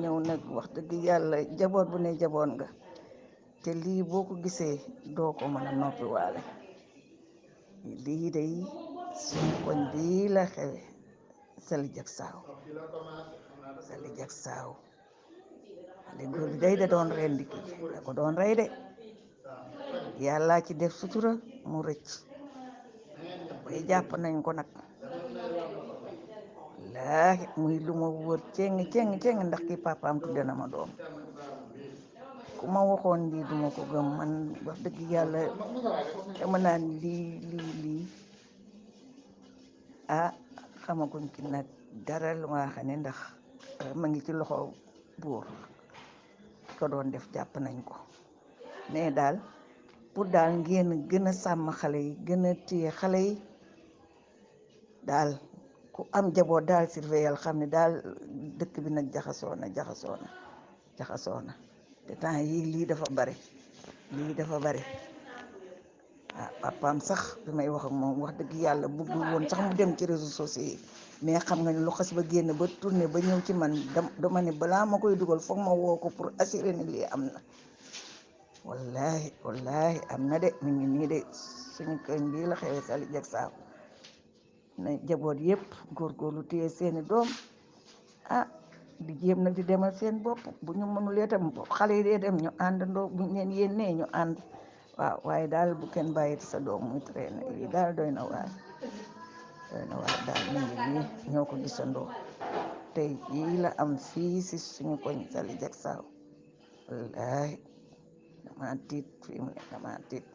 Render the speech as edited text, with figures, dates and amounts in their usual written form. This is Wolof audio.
ñëw nag wax dëgg yàlla jaboot bu ne jaboon nga te lii boo ko gisee doo ko mën a noppi waale lii day suñu koñ bii la xewe Sali Jak Saaw xale góor bi day da doon rendi kii da ko doon rey de yàlla ci def sutura mu rëcc bay jàpp nañ ko nag laahi muy lu ma wër ceng ndax ki papaam tudde na ma doom ku ma waxoon lii duma ko gëm man wax dëgg yàlla dama naan lii xamaguñ ki nag dara lu nga xam ne ndax ma ngi ci loxo buur ko doon def jàpp nañ ko mais daal pour daal ngeen gën a sàmm xale yi gën a téye xale yi daal ku am jaboot daal surveiller xam ne daal dëkk bi nag jaxasoo na te temps yii lii dafa bari papaam sax bi may wax ak moom wax dëgg yàlla bëggul woon sax mu dem ci réseaux sociaux yi mais xam nga ne lu xas ba génn ba tourné ba ñëw ci man dama ne balaa ma koy dugal foog ma woo ko pour assurer ni lii am na wallahi am na de mi ngi nii de suñu kër bii la xewee Sali Jak Saaw na jaboot yëpp góorgóorlu téye seeni doom di jéem nag di demal seen bopp bu ñu mënulee tam xale yi dee dem ñu àndandoo bu ñu leen yénnee ñu ànd waaw waaye daal bu kenn bàyyi sa doom muy traîner lii daal doy na waar daal mu ngi nii ñoo ko gisandoo tey jii la am fii si suñu koñ Sali Jak Saaw wallaahi dama tiit fi mu ne dama tiit